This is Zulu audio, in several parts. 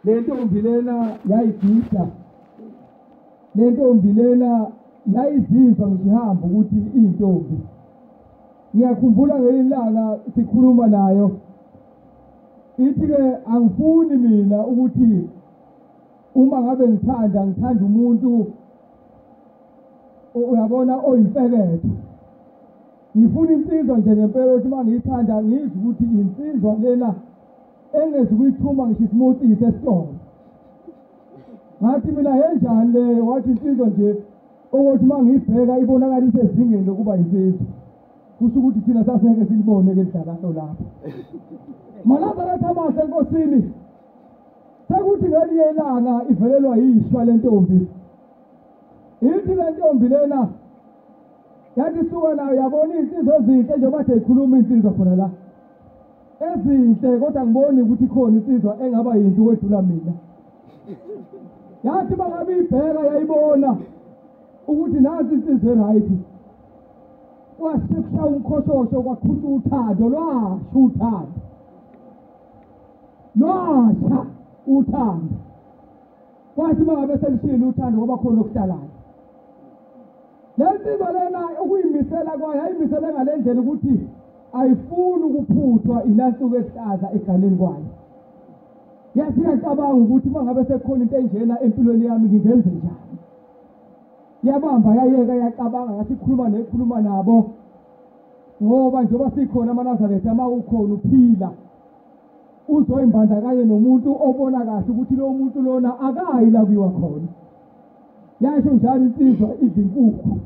Le ntombi lena yayigida, le ntombi lena yayizizwa ngisho ihamba ukuthi iyintombi. Ngiyakhumbula ngelinye ilanga sikhuluma nayo, ithi-ke angifuni mina ukuthi uma ngabe ngithanda ngithanda umuntu uyabona oyimfeketho. Ngifuna insizwa nje ngempela ukuthi uma ngiyithanda ngizwe ukuthi insizwa lena engezi kuyithuma ngisho ismoothie esitolo. Ngathi mina yenjani leyo? Wathi insizwa nje ukuthi uma ngiyibheka ibonakala isezingeni lokuba insizwa. Kusho ukuthi thina sasingeke silibone ke lidlalato lapho. Manazaretha amahle enkosini. Sekuthi ngelinye ilanga ivelelwa yishwa le ntombi. Ithi le ntombi lena yathi suka nayo yabona iy'nsizwa ezinhle njengoba kade ikhuluma iy'nsizwa khona la. Ezinhle kodwa ngiboni ukuthi khona insizwa engaba yinto ukwedlula mina. Yathi bangabe ibheka yayibona ukuthi nansi insizwa eright. Kwase kushaya umkhoshosho kwaqhutshwa uthando lwasha uthando. Lwasha uthando. Kwathi mangabe selishilo uthando kwaba khona okuhlalayo. Le nsizwa lena ukuyimisela kwayo yayimisele ngale ndlela ukuthi ayifuni ukuphuthwa inansuku ehlaza eganeni kwayo. Yathi iyacabanga ukuthi uma ngabe sekukhona into enjena empilweni yami ngingenze njani. Yabamba yayeka yacabanga yathi ikhuluma nekhuluma nabo ngoba njengoba sikhona amaNazaretha uma ukhona uphila uzoyimbandakanye nomuntu obona kahle ukuthi lo muntu lona akayi la kuyiwa khona. Yasho njalo insizwa idla inkukhu.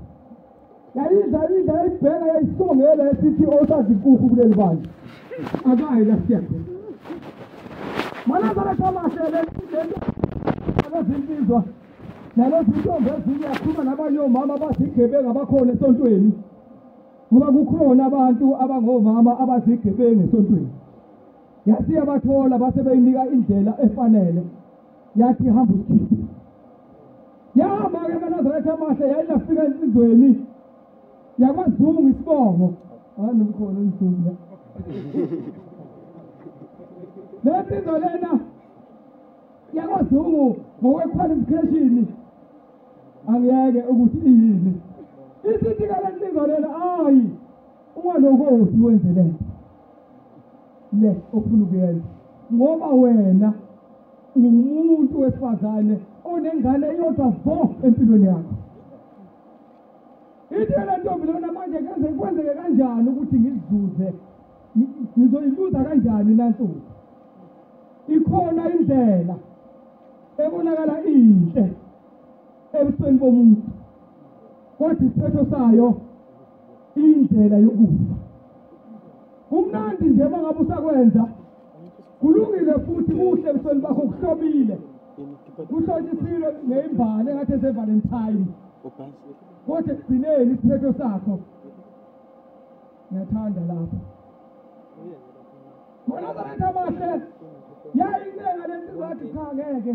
Yayidla idla yayibheka yayisongela esithi osadla inkukhu kuleli bandla. Akayi la siya khona. Manazaretha amahle lezi insizwa nalezi ntombi ezinye yakhuluma nabanye omama abazigebengu abakhona esontweni. Ngoba kukhona abantu abangomama abazigebengu esontweni. Yathi yabathola base beyinika indlela efanele. Yathi hamba usikhiphe. Yahamba-ke amaNazaretha amahle yayingafika ensizweni yakwaZungu isibongo. Hayi nomkhona uNzungu la. Le nsizwa lena yakwaZungu ngokwe-qualification angiyeke ukuthi iyini. Isithi ka le nsizwa lena ayi ungalokothi wenze lento le ofuna ukuyenza ngoba wena umuntu wesifazane onengane eyodwa vo empilweni yakho. Ithi le ntombi lona manje kwenzeke kanjani ukuthi ngizuze, ngizoyiluza kanjani nansuku? Ikhona indlela ebonakala inhle ebusweni bomuntu, kodwa isiphetho sayo indlela yokufa. Kumnandi nje uma ngabe usakwenza, kulungile futhi kuhle ebusweni bakho, kuhlobile, kuhlotshisiwe ngeimbali engathi eze-Valentine, kodwa ekugcineni isiphetho sakho ngiyathanda lapho. Manazaretha amahle yayincenga le nsizwa yathi cha ngeke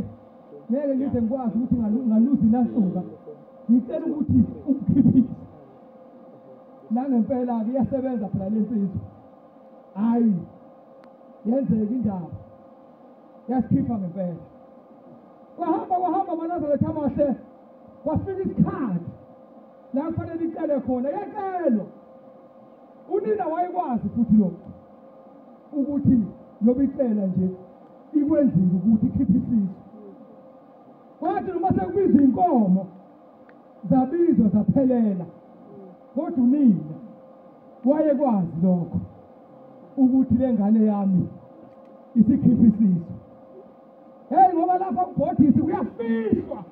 ngeke ngize ngikwazi ukuthi ngaluza inansuka, ngicela ukuthi ungikhiphise. Nangempela-ke iyasebenza phela le nsizwa. Hhayi yenzeka indaba yasikhipha ngempela. Kwahamba kwahamba Manazaretha amahle kwafika isikhathi la kufanele icele khona, yacelwa. Unina wayekwazi futhi lokho ukuthi loba icela nje ikwenzile ukuthi ikhiphe isisu. Kwathi noma sekubizwa inkomo zabizwa zaphelela, kodwa unina wayekwazi lokho ukuthi le ngane yami isikhiphe isisu. Hey ngoba lapha kubhodisi kuyafihlwa,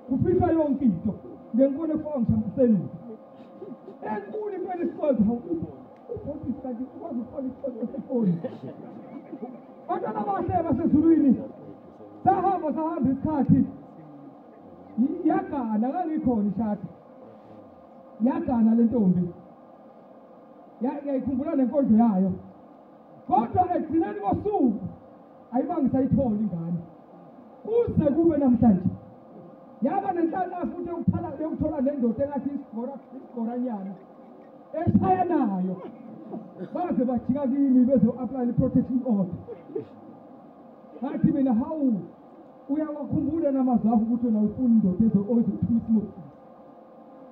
kufihlwa yonke into. Ngenkulu efaka ngisho amaselula enkulu impela isicoco. Ubhodisi kanti ukwazi ukufaka isicoco sefoni. Bantwana abahle basezulwini, sahamba sahamba isikhathi yagana, ngangikhona ishadi yagana le ntombi, yayikhumbula nenkondlo yayo, kodwa ekugcineni kosuku ayibange sayithola ingane kuze kube namhlanje. Yaba nenhlanhla futhi yokuthola nendoda engathi isigoranyana eshaya nayo, baze bajika kimi bezo-apply i-protection order. Ngathi mina hawu, Uyawakhumbula namazwi akho ukuthi wena ufuna indoda ozothuma isimosi.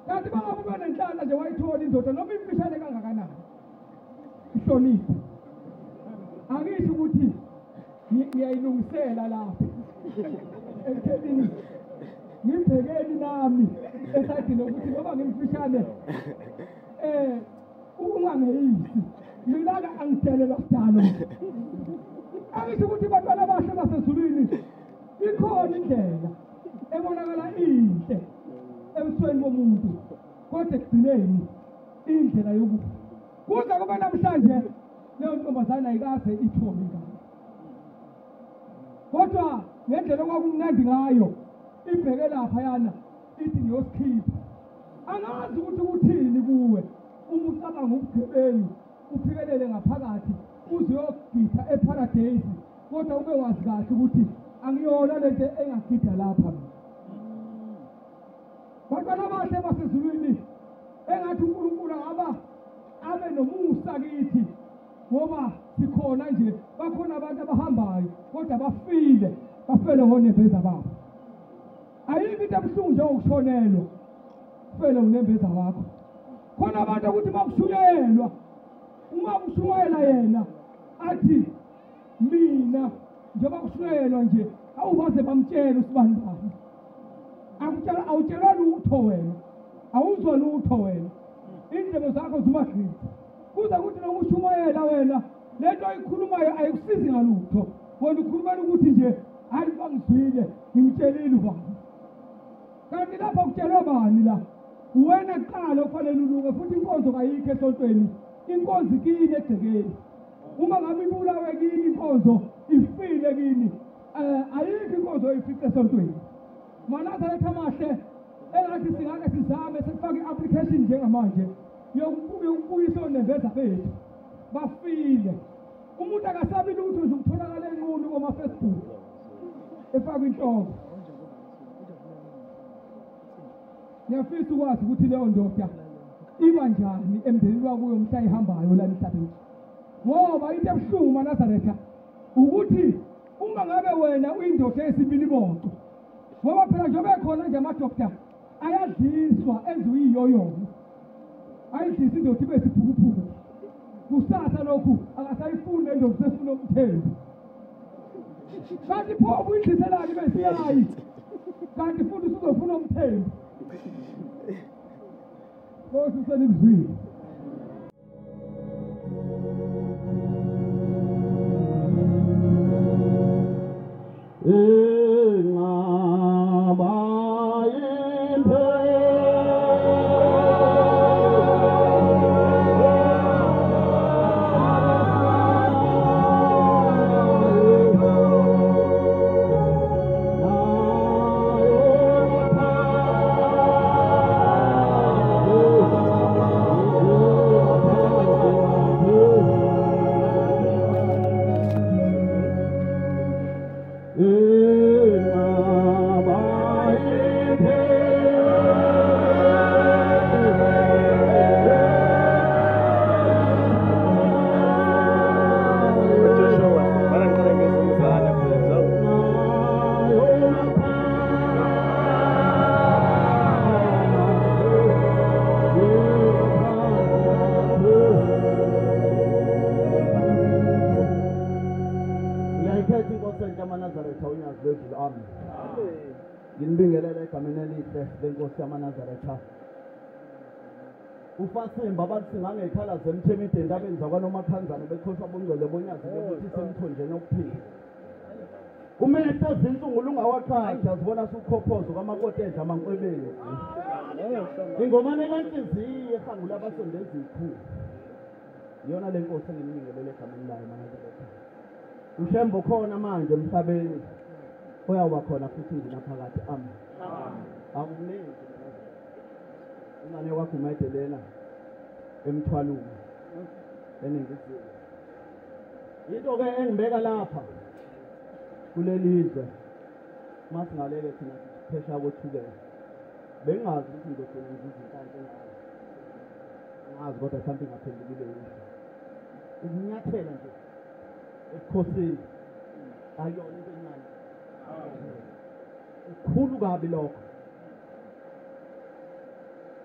Kanti bangabe uba nenhlanhla nje wayithola indoda noma imfishane kangakanani. Ihloniphe. Angisho ukuthi ngiyayilungisela lapha. Ekuthenini ngibhekeni nami esayidini ukuthi noma ngimfishane ungangeyisi. Mina-ke angidelelwa sidalo. Angisho ukuthi bantwana abahle basezulwini ikhona indlela ebonakala inhle ebusweni bomuntu, kodwa ekugcineni indlela yokufa. Kuze kube namhlanje leyo ntombazane ayikaze ithole ingane, kodwa ngendlela okwakumnandi ngayo ibheke laphayana ithi ngiyosikhipha. Angazi ukuthi kuthini kuwe uma ucabanga ubugebengu uphikelele ngaphakathi uze uyogida eparadise, kodwa ube wazi kahle ukuthi angiyona lento engagida lapha mina. Bantwana abahle basezulwini, engathi uNkulunkulu angaba abe nomusa kithi, ngoba sikhona nje, bakhona abantu abahambayo kodwa bafile, bafele ngonembeza babo. Ayikho into ebuhlungu njengokushonelwa, ufele unembeza wakho. Khona abantu ukuthi makushunyayelwa, uma kushumayela yena athi mina njengoba kushunyayelwa nje awubaze bamtshela usibani bani. Akutshela, awutshelwa lutho wena, awuzwa lutho wena, indlebe zakho zimadlisi. Kuze kuthi noma ushumayela wena lento oyikhulumayo ayikusizi ngalutho, wena ukhulumela ukuthi nje hayi bangizwile ngimtshelile ubani. Kanti lapha kutshelwa bani la? Wena kuqala okufanele ulunge, futhi inkonzo kayikho esontweni, inkonzo kini egcekeni. Uma ngabe ibulawe kini inkonzo ifile kini, ayikho inkonzo oyifice esontweni. Manazaretha amahle, engathi singake sizame sifake i-application njengamanje yokubuyisa onembeza bethu. Bafile. Umuntu akasabi lutho nje, ukutholakala enqunu koma-Facebook efakwe inhloko. Ngiyafisa ukwazi ukuthi leyo ndoda iba njani emndenini wakuyo mhla ihambayo la emhlabeni. Ngoba into ebuhlungu Manazaretha ukuthi uma ngabe wena uyindoda eyisibiliboco, ngoba phela njengoba ekhona nje amadokta ayadliswa enziwe iyoyoyo, ayidlisa indoda ibe siphukuphuku. Kusasa lokhu akasayifuni le ndoda, usefuna umthembu. Kanti pho ubuyidliselani besiyayi, kanti futhi usuzofuna umthembu. Nkosi senikuzwile. Nginibingelele egameni elihle lenkosi yamaNazaretha. Ufasimba bathi ngangekhala zemthemide entabeni zakwaNomakhanzane bekhohlwa bungcwele bonyazi lokuthi semthonjeni okuphila. Kumele izinsungulu ungawaqhathi azibona sukhophozo kwamakoti edla amankwebeni. Ingomane kanhliziyo ehangula abasondeza ikhulu. Iyona le nkosi enginibingelele egameni layo maNazaretha. Ushembo khona manje emhlabeni, uyawuba khona futhi nginaphakathi. Amen. Akuningi ingane yakwaGumede lena emthwalume eNingizimu. Into ke engibeka lapha kulelizwe masingaleke thina phesha kothukela. Bengazi ukuthi ngizogcina ngizinhlanhla engaka. Angazi kodwa mhlawumbe ngaphendukile yini. Ukunyathela nje ebukhosini ayona into encane. Kukhulu kabi lokho.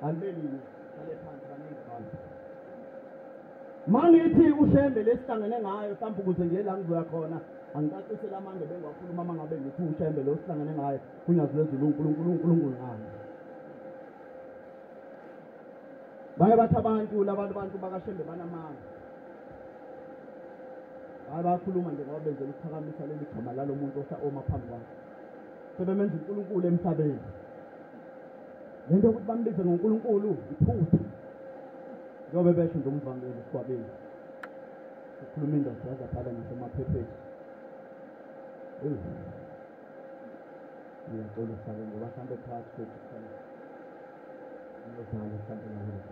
Alibelile hlale phansi baningi abantu. Mangithi uShembe lesihlangene ngayo mhlawumbe ukuze ngiye la ngizoya khona angicacisele amanga bengiwakhuluma uma ngabe ngithi uShembe lo sihlangene ngayo uNyazi lwezulu uNkulunkulu uNkulunkulu ngami. Baye bathi abantu labantu bantu bakaShembe banamanga. Hayi bakhuluma nje ngoba benzela ukuphakamisa leli gama lalo muntu oma phambi kwakhe. Sebemenza uNkulunkulu emhlabeni. Lento yokuthi bambize ngoNkulunkulu iphutha. Njengoba besho nje umvangeli Sigwabeni. Ukhuluma indoda yazabhala nasemaphepheni. Eyi. Ngiyaxolisa-ke ngoba mhlampe phakathi kwethu khona ngiyozala mhlampe nalelo.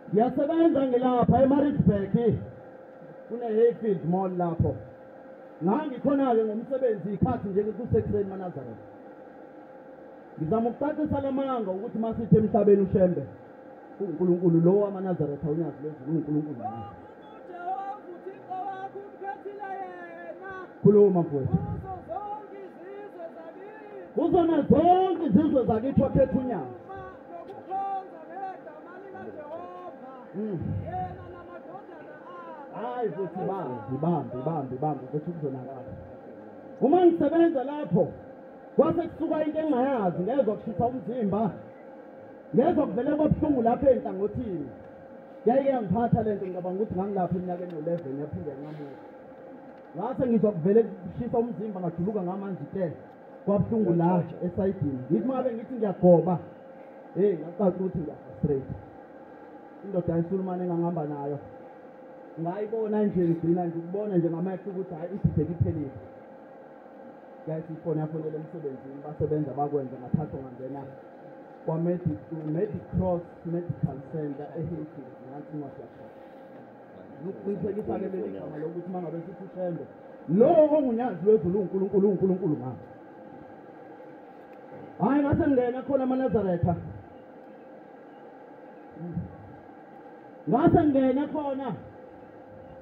Ngiyasebenza ngilapha eMaritzburg. Kune-Hayfield Mall lapho. Ngangikhona-ke ngomsebenzi ikhathi nje kusekuseni maNazaretha. Ngizama ukucacisa lamanga ukuthi masithi emhlabeni uShembe uNkulunkulu lo wamaNazaretha uNyazi lwezulu uNkulunkulu. Khuluma mfowethu. Kuzona zonke izizwe zakithi wakhetha uNyazi. Hayi futhi bambi bambi bambi ukuthi kuzonakala. Uma ngisebenza lapho kwase kusuka into engingayazi, ngezwa kushisa umzimba, ngezwa kuvele kwabuhlungu lapha enhlangothini. Yayike yangiphatha lento, ngicabanga ukuthi ngangilapha eminyakeni yo-11 yaphinde yanqamuka. Ngase ngizwa kuvele kushisa umzimba, ngajuluka ngamanzi te, kwabuhlungu la esayidini. Ngithi uma ngabe ngithi ngiyagoba, hey ngacaca ukuthi ngiya-straight. Indoda yeSulumane engangihamba nayo ngayibona nje, ngigcina nje ukubona nje ngamehlo ukuthi hhayi idideke iphelile. Yayithi ifoni yafonela emsebenzini, basebenza bakwenza, ngathathwa ngangena kwa-Medicross Medical Center eHayfield, nansi incwadi yakhona. Ukuqinisekisa-ke leli gama lokuthi uma ngabe sithi uShembe lo onguNyazi lwezulu uNkulunkulu uNkulunkulu ngami. Hhayi ngase ngingena khona amaNazaretha. Ngase ngingena khona.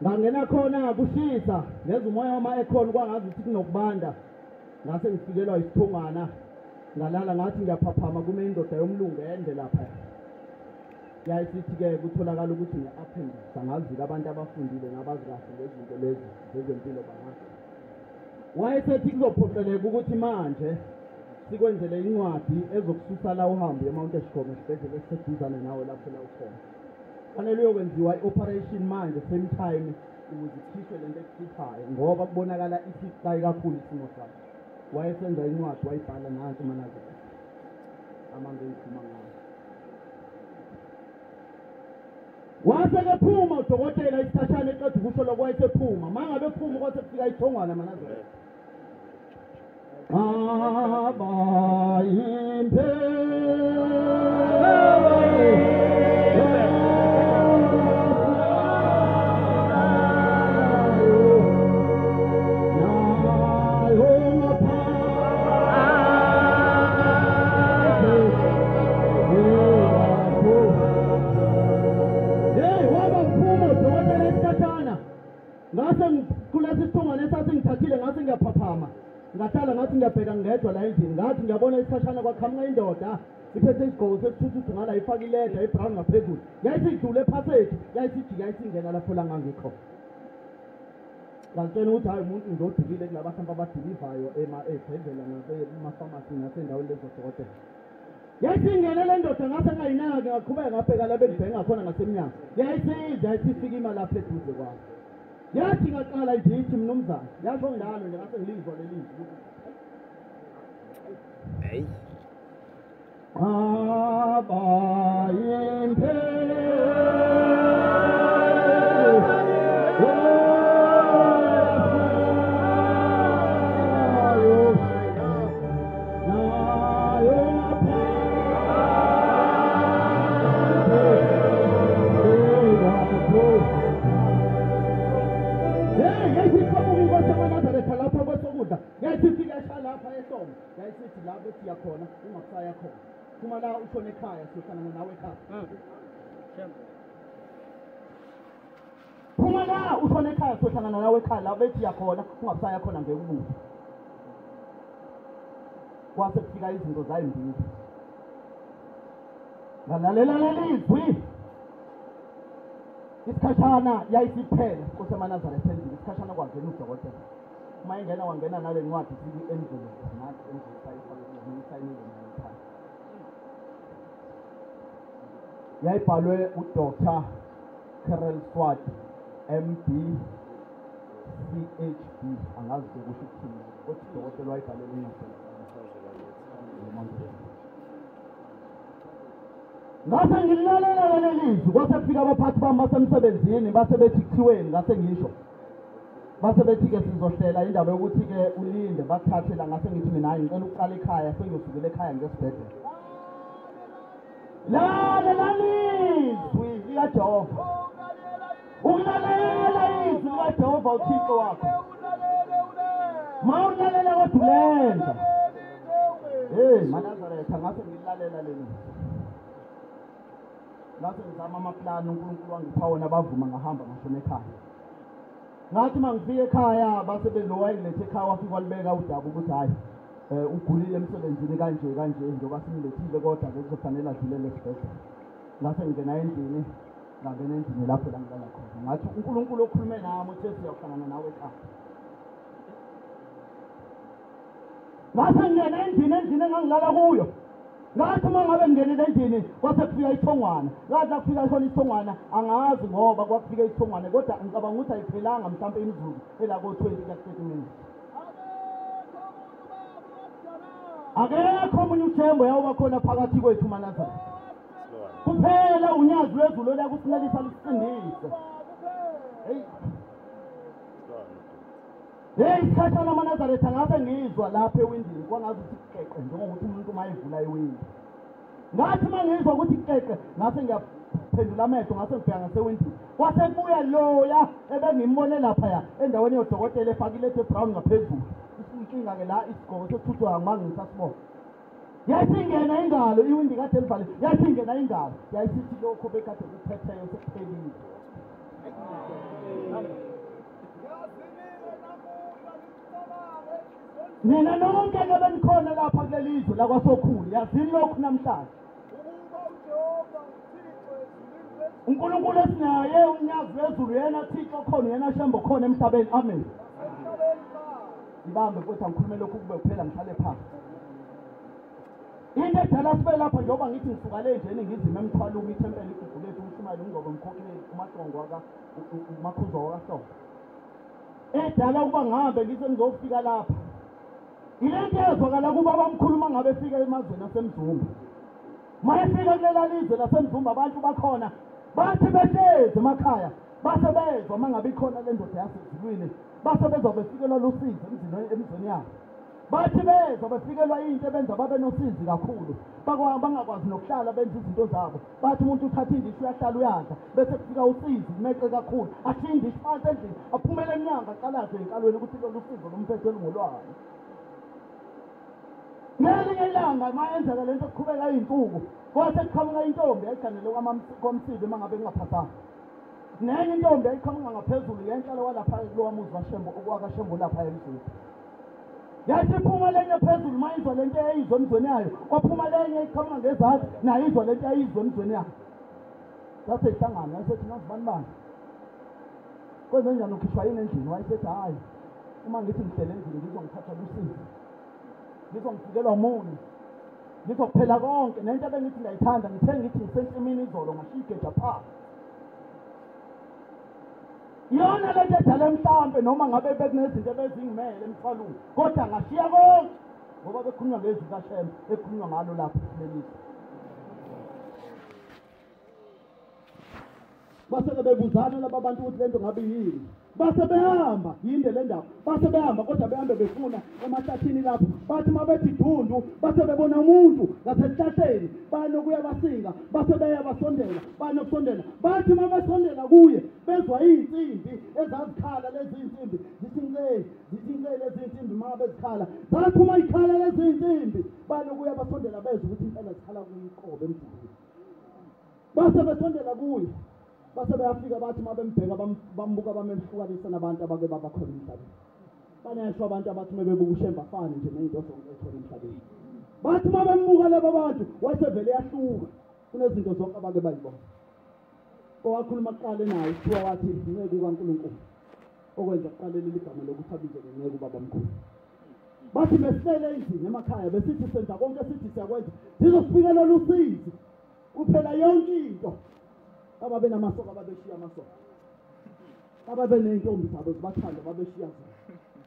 Ngangena khona kushisa, ngezwa umoya wama-aircon kwangazi ukuthi kunokubanda. Ngase ngifikelwa isithongana, ngalala ngathi ngiyaphaphama kume indoda yomlungu ende lapha. Yayisithi-ke kutholakala ukuthi nge-appendix, angazi-ke abantu abafundile nabazi kahle ngezinto lezi zezempilo bangazi. Wayesethi kuzophoqeleka ukuthi manje sikwenzele incwadi ezokususa la uhambe eMount Eshcom esibhedlela esiseduzane nawe lapho la ukhona. Fanele uyokwenziwa i-operation manje same time ukuze ikhishwe lento ekuhluphayo ngoba kubonakala isibucayi kakhulu isimo sakho. Wayesenza incwadi wayibhala nansi maNazaretha amanga engikhuluma ngawo. Wase-ke phuma udokotela isikhashana eqeda ukusho lokho, wayesephuma. Ma ngabe ephuma kwase kufika ithongwana maNazaretha. Ngase kulesi sithongwane esasingithathile ngase ngiyaphaphama. Ngahlala ngathi ngiyabheka ngedwa la endlini, ngathi ngiyabona isikhashana kwaqhamuka indoda iphethe isigqoko sesithuthuthu ngala ifaka ileda ibrown ngaphezulu. Yayisidlule ephaseji, yayisijika yayisingena lapho la ngangikho. Ngazitshela ukuthi hhayi umuntu nje odukile kulaba mhlawumbe abadilivayo ey'bhedlela nasemafamasi nasendaweni lezodokotela. Yayisingene le ndoda ngase ngayinaki, ngaqhubeka ngabheka la bengibheke ngakhona ngasemnyango. Yayisiza yayisifika ima lapha eduze kwami. Yathi ngaqala nje ithi mnumzane, yasho njalo nje ngase ngilizwa leli zwi. Hey. Yayisithi la bethi yakhona ungakusaya khona. Phuma la ushone ekhaya siyohlangana nawe ekhaya. Phuma la ushone ekhaya siyohlangana nawe ekhaya la bethi yakhona ungakusaya khona ngeke ubuye. Kwase kufika izinto zayimbili. Ngalalela lelizwi. Isikhashana yayisiphela Nkosi yamaNazaretha endlini, isikhashana kwangena udokotela. Uma ingena wangena nale ncwadi sikwi-envelope, nathi envelope sayifake isayinile nayo. Yayibhalwe uDr Carol Swart MB CHB, angazi ke kusho ukuthini, kodwa udokotela wayibhalela incwadi. Ngase ngilalela leli zwi, kwase kufika abaphathi bami basemsebenzini, base bethi kuthiweni, ngase ngisho base bethi-ke sizohlela indaba yokuthi-ke ulinde bakuthathe la. Ngase ngithi mina hayi, ngicela ukuqala ekhaya, sengiyosukela ekhaya ngesibhedlela. Lalelani izwi likaJehova, ukulalela izwi likaJehova uThixo wakho. Ma ulalela kodwa ulenza. Hey maNazaretha, ngase ngilalela leli. Ngase ngizama amaplani uNkulunkulu wangipha wona, bavuma, ngahamba ngashona ekhaya. Ngathi mangifika ekhaya base belo wayilethe ekhaya, wafika walibeka udaba ukuthi hayi, ugulile emsebenzini kanje kanje, njengoba simlethile kodwa ke kuzofanele adlulele esibhedlela. Ngase ngingena endlini, ngangena endlini lapho la ngilala khona. Ngathi uNkulunkulu okhulume nami uthe siyahlangana nawe ekhaya. Ngase ngingena endlini, endlini engangilala kuyo. Ngathi uma ngabe ngingenile endlini kwase kufika ithongwana. Ngathi kufika khona ithongwana, angazi ngoba kwakufika ithongwana, kodwa ngicabanga ukuthi ayiphelanga mhlawumbe imizuzu ela ko-20 ka-30 minutes. Akekho omunye uthembo yawuba khona phakathi kwethu maNazaretha, kuphela unyazi lwezulu oluyakusinelisa lisisindise. Hey hey, isikhashana amaNazaretha, ngase ngizwa lapha ewindini kwangazi ukuthi kuqeqe, njengokuthi umuntu uma evula iwindi. Ngathi uma ngizwa ukuthi kuqeqe, ngase ngiyaphendula amehlo, ngase ngibheka ngasewindini, kwase kubuya loya ebengimbone laphaya endaweni yodokotela efakile ethe brown ngaphezulu. Inkinga-ke la isigqoko sesithuthwa angimange ngisasibona. Yayisingena ingalo, iwindi kade livale, yayisingena ingalo, yayisithi lokho bekade kuphetheyo sekuphelile. Nina nonke-ke benikhona lapha kuleli zwe lakwaSokhulu, yazini lokhu namhlanje, uNkulunkulu esinaye unyazi lwezulu, yena Thixo khona, yena Shembe khona emhlabeni. Amen. Ibambe mfowethu, angikhulume lokhu kube kuphela, ngihlale phansi. Into edala sibe lapha, njengoba ngithi ngisuka le nje eNingizimu eMthwalume, ithempeli igugu lethu, umshumayeli uNgcobo Mkhokheli uMahlongo waka uMakhuzwa wakaHlobo, edala ukuba ngihambe ngize ngizofika lapha, ile nto eyezwakala kuba bamkhulu uma ngabe efika emazweni aseMzumbe. Ma efika kulela lizwe laseMzumbe, abantu bakhona bathi behlezi emakhaya base bezwa uma ngabe ikhona le ndoda yasezulwini, base bezwa befikelwa lusizi emizweni yabo. Bathi bezwa befikelwa into ebenza babe nosizi kakhulu, bangakwazi nokuhlala benza izinto zabo. Bathi umuntu uthatha indishi uyahlala uyadla, bese kufika usizi lumeqe kakhulu, ashiye indishi phansi endlini, aphumele emnyango, aqalaze enkalweni ukuthi lolu sizo lumphethe lungolwani. Ngelinye ilanga uma yenzeka lento, kuqhubeka iy'nsuku, kwase kuqhamuka intombi yayiganele kwaMsibi uma ngabe kungaphazami, nenye intombi yayiqhamuka ngaphezulu yenhlalo walapha kulowa muzi kaShembo wakaShembo lapha emzini. Yathi iphuma lenye phezulu, uma izwa lento eyayizwa emzweni yayo, kwaphuma lenye iqhamuka ngezansi, nayo izwa lento eyayizwa emzweni yayo. Sase ihlangana, yasethi nozibani bani, kwenze njani, ukhishwa yini endlini? Wayesethi hhayi, uma ngithi ngihlele endlini ngizongithatha lusizi, ngizongifikelwa umunyu, ngizokuphela konke nento ebengithi ngiyayithanda. Ngithe ngithi ngisensimini izolo ngashiya igeja phansi. Iyona lento edala mhlampe noma ngabe bekunezinto ebezingimele emthwalweni, kodwa ngashiya konke ngoba bekhulunywa ngezwi kaShembe ekhulunywa ngalo lapha kulelizwe. Base-ke bebuzana laba bantu ukuthi lento ngabe yini, base behamba yinde le ndaba, base behamba kodwa behambe befuna emahlathini lapho. Bathi uma bethi dundu, base bebona umuntu ngasesihlahleni, banokuya basinga, base beya basondela, banokusondela. Bathi uma besondela kuye bezwa iy'nsimbi ezazikhala, lezi iy'nsimbi zithi nce, zithi nce lezi iy'nsimbi. Uma bezikhala, zathi uma ikhala lezi iy'nsimbi, banokuya basondela, bezwa ukuthi impela zikhala kuyiqobo emdulini. Base besondela kuye, base beyafika, bathi uma bembheka bambuka, bamehlukanisa nabantu abake babakhona emhlabeni. Banesho abantu abathi uma bebuka uShembe afane nje nezinto zonke ekhona emhlabeni. Bathi uma bembuka laba bantu wayesevele yahluka kunezinto zonke abake bayibona. Owakhuluma kuqale naye kuthiwa wathi inceku kaNkulunkulu, okwenza kuqale leli gama lokuthi abizwe ngenceku babamkhulu. Bathi besihlele endlini emakhaya besithi senza konke sithi siyakwenza, zizosifikela lusizi kuphela yonke into. Ababenamasoka babeshiya amasoka, ababeney'ntombi zabo zibathanda babeshiya zona.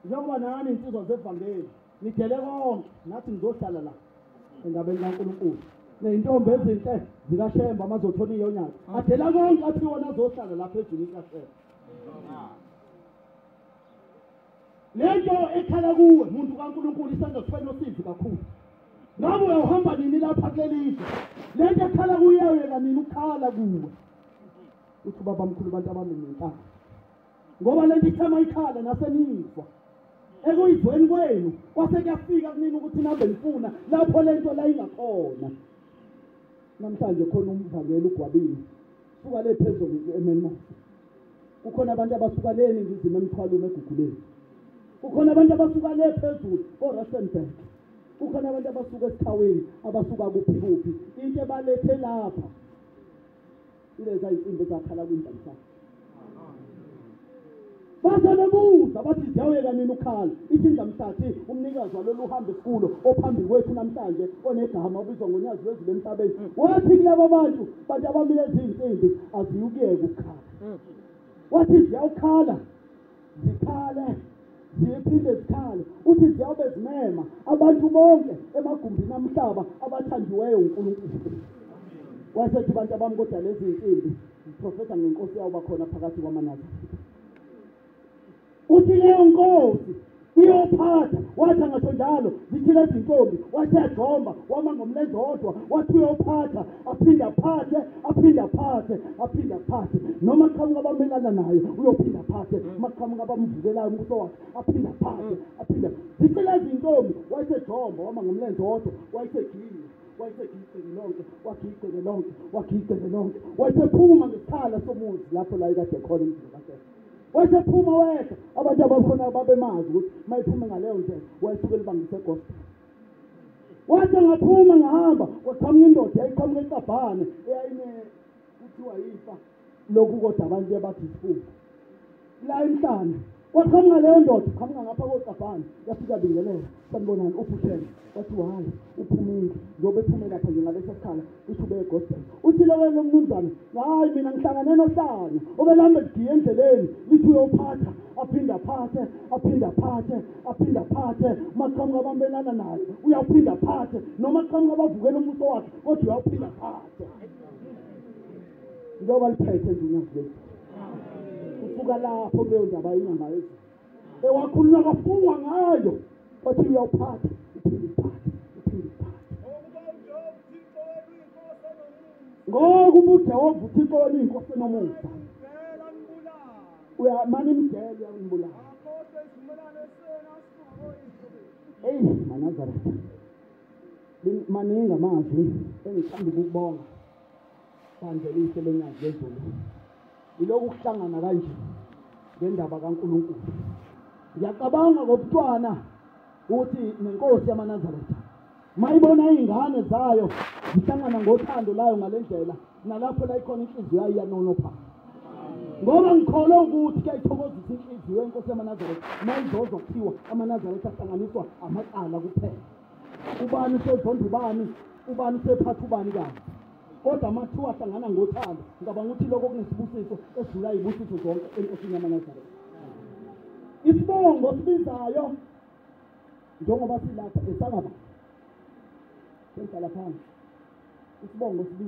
Njengoba nani insizwa zevangeli nidele konke, nathi ngizohlala la endabeni kaNkulunkulu. Ney'ntombi ezinhle zikaShembe amazothona iyonyaka adela konke athi wona azohlala lapha ezulwini kaShembe. Lento ekhala kuwe muntu kaNkulunkulu isenza sibe nosizi kakhulu. Ngabe uyawuhamba nini lapha kuleli zwe? Lento ekhala kuwe iyawuyeka nini ukukhala kuwe? Uthi ubabamkhulu abantu abami nenkani, ngoba lento ithema ikhala nasenizwa ekuyizweni kwenu kwase kuyafika kunini ukuthi nihambe nifuna lapho lento la ingakhona. Namhlanje khona umvangeli uGwabini suka le phezulu eMenmos, kukhona abantu abasuka le eNingizimu eMthwalume eGuguleni, kukhona abantu abasuka le phezulu koRustenburg, kukhona abantu abasuka esikhawini, abasuka kuphi kuphi. Into ebalethe lapha ileza insimbi ezakhala kwindlamhlaba. Base bebuza bathi ziyawuyeka nini ukukhala? Ithi indlamhlathi umnikazi walolu hambo esikulo ophambi kwethu namhlanje onegama obizwa ngoNyazi lwezulu emhlabeni, wathi kulaba bantu abamile ezinsimbi aziyukuyeka ukukhala. Wathi ziyawukhala zikhale ziphinde zikhale. Uthi ziyawube zimema abantu bonke emagumbini amhlaba abathandiweyo uNkulunkulu. Wasethi bantu abami, kodwa lezi zinsimbi ziprofetha ngenkosi yawuba khona phakathi kwamaNazaretha. Uthi leyo nkosi iyophatha. Wathi angasho njalo zithi lezi ntombi, wathi yajomba wama ngomlenze odwa, wathi uyophatha aphinde aphathe aphinde aphathe aphinde aphathe. Noma qhamuka abamelana naye uyophinda aphathe, maqhamuka abamvukelayo umbuso wakhe aphinde aphathe aphinde. Zithi lezi ntombi, wayesejomba wama ngomlenze odwa, wayesegiya wayesegiceke lonke, wagiceke lonke, wagiceke lonke, wayesephuma ngesikhala somuzi lapho la ikade khona umzimba kaShembe. Wayesephuma wedwa, abantu abakhona babemazi ukuthi mayiphume ngaleyo ndlela wayesuke libangise gospel. Wathi ngaphuma ngahamba, kwaqhamuka indoda yayiqhamuka eCabhane eyayine kuthiwa yifa lokhu kodwa abantu bathi isifuba la emhlane. Kwaqhamuka leyo ndoda qhamuka ngapha koCabhane, yafika bingelela, sanibonani uphushele. Wathi hayi uphumile, njengoba ephume lapha nje ngalesa sikhala isho ube gospel. Uthi lo lo mnumzane, hayi mina ngihlangane nohlanya obelambe ligiye endleleni lithi uyophatha aphinde aphathe aphinde aphathe aphinde aphathe. Maqhamuka abambelana naye uyawuphinda aphathe, noma qhamuka abavukela umbuso wakhe kodwa uyawuphinda aphathe. Njengoba liphethe nje uNyazi lwezulu usuka lapho kuleyo ndaba inyanga yezulu ewakhulunywa kwafungwa ngayo, wathi uyawuphatha uphinde uphathe uphinde uphathe. Ngokuba uJehova uThixo wenu uyinkosi enomusa, uyamane imdele uyanibulala. Eyi maNazaretha, maningi amazwi engithanda ukukubonga bandla elihle leNyazi lwezulu. Yilokhu kuhlangana kanje ngendaba kaNkulunkulu. Ngiyacabanga ngobuntwana ukuthi nenkosi yamaNazaretha mayibona iy'ngane zayo zihlangana ngothando layo ngale ndlela, nalapho la ikhona inhliziyo yayo iyanonopha. Ngoba ngikholwa ukuthi kuyayithokozisa inhliziyo yenkosi yamaNazaretha mayizozwa kuthiwa amaNazaretha ahlanganiswa amacala kuphela. Ubani usezonda ubani, ubani usephatha ubani kabi, kodwa amathiwa ahlangana ngothando. Ngicabanga ukuthi lokho kunesibusiso esidlula izibusiso zonke enkosini yamaNazaretha. Isibongo sibizayo njengoba silapha esangaba sengihlala phansi, isibongo sibizayo.